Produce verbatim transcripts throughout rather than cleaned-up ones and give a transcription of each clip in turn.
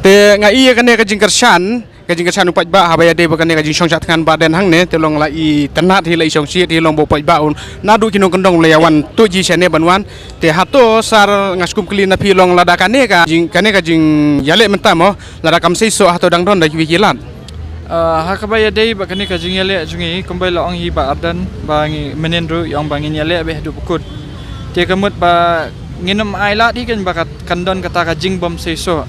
Te nga ïohi ïa kane ka jingkyrshan, ka jingkyrshan u paidbah haba ïadei bad kane ka jingshong shah thngan Bah Ardent hangne, te long la i tynnat hi, la i shong shit hi, long ba u paidbah un naduh ki nongkyndong la ïa wan tuh ji shane ban wan. Te hato sir, nga shu kum kylli na phi, long lada kane ka jing, kane ka jingïaleh mynta mo, lada kam seisoh, hato dang don da kiwei ki lad? Ah, ha kaba ïadei bad kane ka jingïaleh jong ngi, kumba la ong hi Bah Ardent, ba ngi mynnin ruh i ong ba ngin ïaleh beit haduh ba kut. Te ka mut ba ngin ym ailad hi kan ba kat kan don kata ka jingbym seisoh.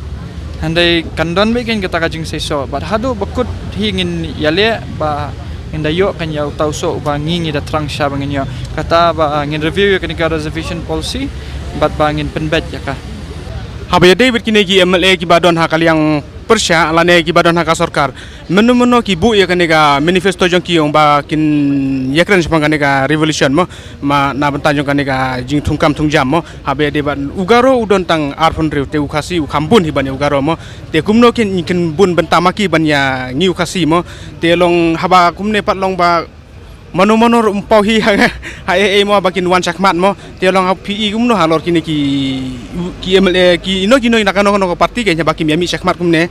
Hynrei kan don beit kan kata ka jingseisoh. Bad haduh ba kut hi ngin ïaleh ba ngin da ïoh kan ïa uta u soh uba ngi ngi da thrang sha ba ngin ïoh. Kata ba, ah, ngin review ïa kane ka reservation policy bad ba ngin pynbeit ïa ka. Haba ïadei bad kine ki M L A kiba don ha ka liang pyrshah lane kiba don ha ka sorkar, mynno mynno ki buh ïa kane ka manifesto jong ki ong ba kin ïakren shaphang kane ka revolution mo, ma na bynta jong kane ka jingthungkam thungjam mo. Haba ïadei bad u Garo u don tang arphew hynriew, te u Khasi u kham bun hi ban ïa u Garo mo. Te kumno kin, kin bun bynta ma ki ban ïa ngi u Khasi mo. Te long haba kumne pat long ba mano mano ruh ym paw hi ha, ha ei ei mo ba kin wan shakhmat mo. Te long ha phi i kumno halor kine ki, ki M L A ki ino kino na kano kano ka party ki haba kim ïa mih shakhmat kumne.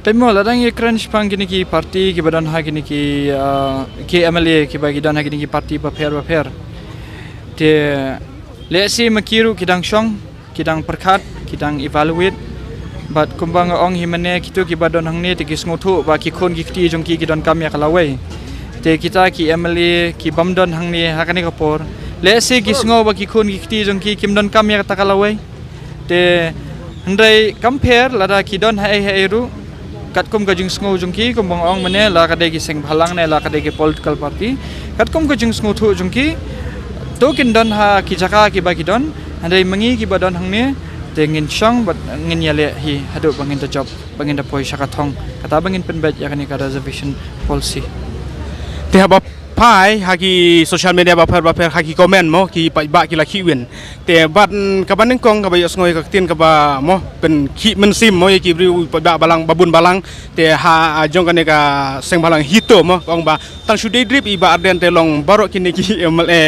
Peit mo, lada ngi kren shaphang kine ki party kiba don ha kine ki, ah, ki M L A kiba ki don ha kine ki party bapher bapher. Te lehse ma ki ruh ki dang shong, ki dang pyrkhat, ki dang evaluate. Bad kumba nga ong hi mynne, kito kiba don hangne te ki sngewthuh ba ki khun ki kti jong ki ki donkam ïa ka lawei. Te kita ki M L A kibym don hangne ha kane ka por, lehse ki sngew ba ki khun ki kti jong ki kim donkam ïa kata ka lawei. Te hynrei kam pher lada ki don ha ei ha ei ruh, katkum ka jingsngew jong ki, kumba nga ong mynne, la ka dei ki seng bhalang ne la ka dei ki political party, katkum ka jingsngewthuh jong ki, to kin don ha ki jaka kiba ki don. Hynrei ma ngi kiba don hangne, te ngin shong bad ngin ïaleh hi haduh ba ngin da jop, ba ngin da poi sha ka thong, kata ba ngin pynbeit ïa kane ka reservation policy. Te haba phai ha ki social media bapher bapher, ha ki comment mo, ki paidbah ki la khih win. Te bad, mm, kaba nyngkong kaba ïohsngew ïa ka ktien kaba mo pynkhih mynsiem mo ïa ki briew paidbah balang, babun balang. Te ha, ah, jong kane ka seng bhalang HITO mo, ka ong ba tang shu dei drip i Bah Ardent, te long baroh kine ki M L A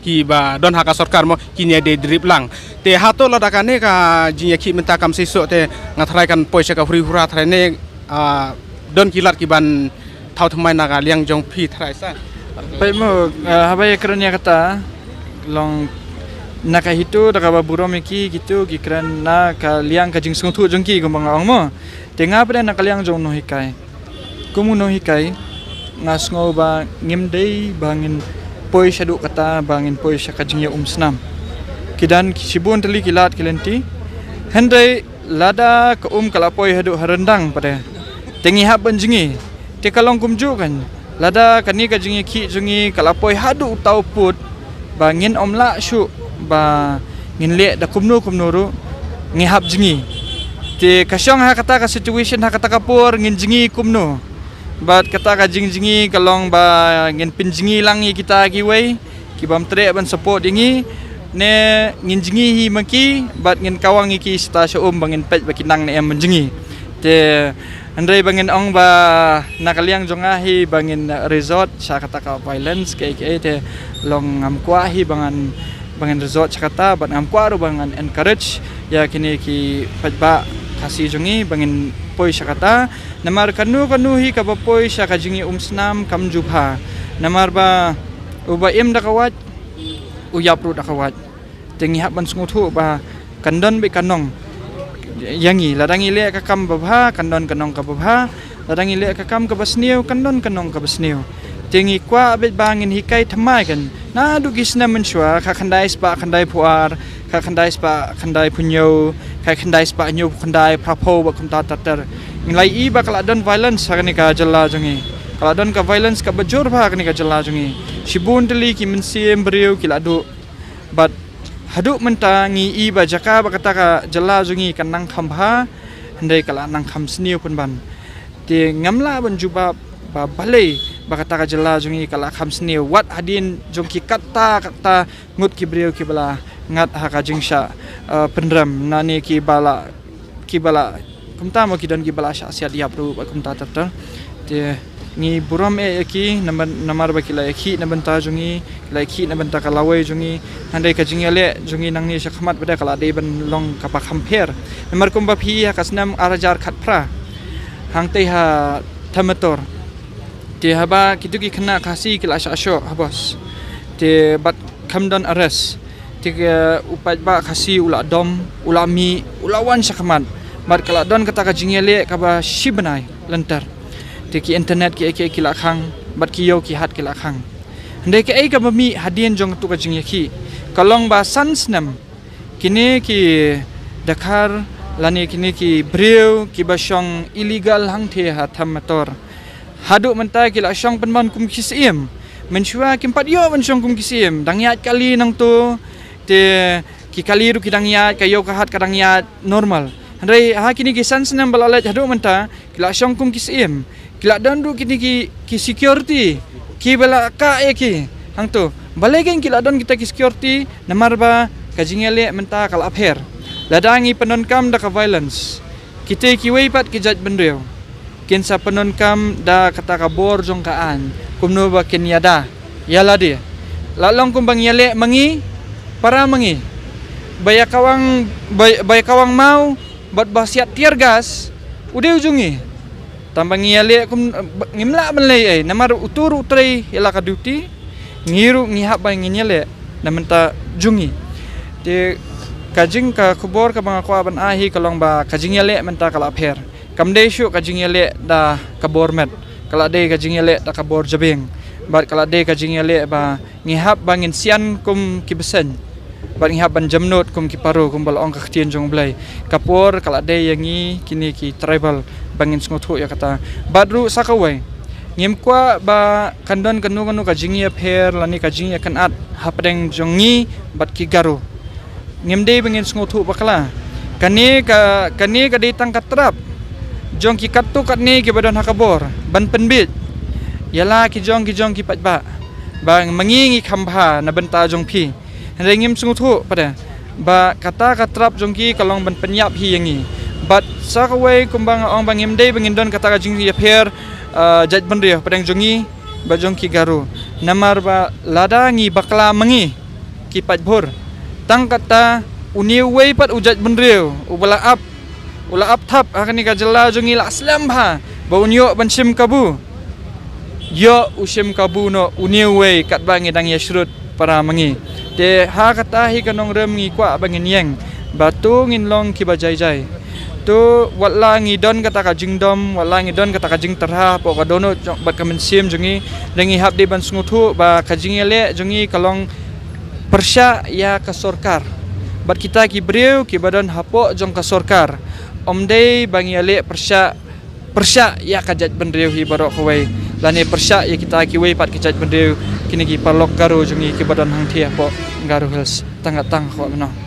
kiba don ha ka sorkar mo kin ïa dei drip lang. Te hato lada kane ka jingïakhih mynta kam seisoh, te nga tharai kan poi sha ka huri hura tharai ne, ah, don ki lad kiban thaw thymmai na ka liang jong phi tharai sa. Peit mo, ah, haba ïakren ïa kata, long na ka HITO da kaba burom ïa ki, kito ki kren na ka liang ka jingsngewthuh jong ki kumba nga ong mo. Te nga pat na ka liang jong u nonghikai, kum u nonghikai, nga sngew ba ngim dei ba ngin poi shaduh kata ba ngin poi sha ka jingïaumsnam. Ki don ki shibun tylli ki lad ki lynti. Hynrei lada ka um ka la poi haduh ha ryndang pat, te ngi hap ban jngi. Te ka long kumjuh kan, lada kane ka jingïakhih jong ngi ka la poi haduh uta u pud ba ngin ym lah shuh ba ngin leh da kumno kumno ruh, ngi hap jngi. Te ka shong ha kata ka situation, ha kata ka por, ngin jngi kumno? Bad kata ka jingjngi ka long ba ngin pynjngi lang ïa kita kiwei kibym treh ban support ïa ngi, ne ngin jngi hi ma ki bad ngin kawang ïa ki shata sha um ba ngin peit ba ki nang ne em ban jngi. Te hynrei ba ngin ong ba na ka liang jong nga hi ba ngin resort sha kata ka violence kaei kaei, te long ngam kwah hi ba ngan, ba ngin resort sha kata, bad ngam kwah ruh ba ngan encourage ïa kine ki paidbah Khasi jong ngi ba ngin poi sha kata. Namar kano kano hi kaba poi sha ka jingïaumsnam kam ju bha. Namar ba uba im da ka wait, u ïap ruh da ka wait. Te ngi hap ban sngewthuh ba kan don beit ka nong ïa ngi, lada ngi leh ka kam babha kan don ka nong kaba bha, lada ngi leh ka kam kaba sniew kan don ka nong kaba sniew. Te ngi kwah beit ba ngin hikai thymmai kan, naduh ki snem mynshuwa, khatkhyndai spah khyndaiphew ar, khatkhyndai spah khyndaiphew hynñiew, khatkhyndai spah hynñiewphew khyndai, phraphew bad kumta ter ter. Ngi la ïohi ba ka la don violence ha kane ka jylla jong ngi. Ka la don ka violence kaba jur bha ha kane ka jylla jong ngi. Shibun tylli ki mynsiem briew ki la duh. Bad haduh mynta ngi ïohi ba jaka ba kata ka jylla jong ngi kan nang kham bha, hynrei ka la nang kham sniew pynban. Te ngam lah ban jubab ba balei ba kata ka jylla jong ngi ka la kham sniew, wat hadien jong ki katta katta ngut ki briew kiba la ngat ha ka jingshah, eh, pynrem, nane kiba la, kiba la, kumta mo, ki don kiba la shah siat ïap ruh bad kumta ter ter. Te Ngi burom eh ïa ki namar ba ki la ïakhih na bynta jong ngi, ki la ïakhih na bynta ka lawei jong ngi. Hynrei ka jingïaleh jong ngi nangne sha khmat pat ka la dei ban long kaba kham pher. Namar kumba phi ha ka snem ar hajar khatphra hangtei ha Tamator, te haba kito ki khynnah Khasi ki la shah shoh ha bos, te bad kham don arrest. Te u paidbah Khasi u la dom, u la mih, u la wan sha khmat. Bad ka la don kata ka jingïaleh kaba shi bnai lynter. Te ki internet ki ïakhih ki la khang, bad ki ïew ki hat ki la khang. Hynrei kaei kaba mih hadien jong katu ka jingïakhih, ka long ba san snem kine ki dkhar lane kine ki briew kiba shong illegal hangtei ha Tamator, haduh mynta ki la shong pynban kum ki syiem. Mynshuwa kim pat ïoh ban shong kum ki syiem, dang ïaid kali nangto, te ki kali ruh ki dang ïaid, ka ïew ka hat ka dang ïaid normal. Hynrei ha kine ki san snem ba la leit haduh mynta ki la shong kum ki syiem. Ki la don ruh kine ki, ki security kiba la kah ïa ki hangto. Balei kein ki la don kita ki security? Namar ba ka jingïaleh mynta ka la pher. Lada ngi pyndonkam da ka violence, kita kiwei pat ki jaitbynriew kin sa pyndonkam da kata ka bor jong ka aiñ kumno ba kin ïada ïa lade. La long kumba ngi ïaleh ma ngi, para ma ngi, ba ïa kawang, ba, ba ïa kawang maw bad ba siat tear gas u dei u jong ngi. Tangba ngi ïaleh kum, ngim lah ban leh ei, namar utu ruh u trei ïa la ka duty, ngi ruh ngi hap ba ngin ïaleh na bynta jong ngi. Te ka jing, ka khubor kaba nga kwah ban ai hi ka long ba ka jingïaleh mynta ka la pher. Kam dei shuh ka jingïaleh da ka bor met, ka la dei ka jingïaleh da ka bor jabieng. Bad ka la dei ka jingïaleh ba ngi hap ba ngin sian kum ki bseiñ, bad ngi hap ban jemnud kum ki paro, kumba la ong ka ktien jong U Blei. Ka por ka la dei ïa ngi kine ki tribal ba ngin sngewthuh ïa kata. Bad ruh sa kawei, ngim kwah ba kan don kano kano ka jingïapher lane ka jingïakynad hapdeng jong ngi bad ki Garo. Ngim dei ba ngin sngewthuh bakla. Kane ka, kane ka dei tang ka trap jong ki katto katne kiba don ha ka bor ban pynbiej ïa la ki jong ki jong ki paidbah ba ma ngi ngi kham bha na bynta jong phi. Hynrei ngim sngewthuh pat ba kata ka trap jong ki ka long ban pynïap hi ïa ngi. Bad sa kawei, kumba nga ong, ba ngim dei ba ngin don kata ka jingïapher, ah, jaitbynriew hapdeng jong ngi bad jong ki Garo. Namar ba lada ngi bakla ma ngi ki paidbah, tang kata une uwei pat u jaitbynriew uba la ap, u la ap thap ha kane ka jylla jong ngi, la slem bha ba un ïoh ban shim kabu. Ïoh u shim kabu noh une uwei katba ngi dang ïashrut para ma ngi. Te ha kata hi ka nongrim ngi kwah ba ngin ïeng ba to ngin long kiba jai jai. To wat la ngi don kata ka jingdom, wat la ngi don kata ka jingtyrha hapoh ka dohnud jong, bad ka mynsiem jong ngi, hynrei ngi hap dei ban sngewthuh ba ka jingïaleh jong ngi ka long pyrshah ïa ka sorkar. Bad kita ki briew kiba don hapoh jong ka sorkar, ym dei ba ngi ïaleh pyrshah, pyrshah ïa ka jaitbynriew hi baroh kawei, lane pyrshah ïa kita kiwei pat ki jaitbynriew, kine ki paralok Garo jong ngi kiba don hangtei hapoh Garo Hills. Tang katne, kwah ban ong.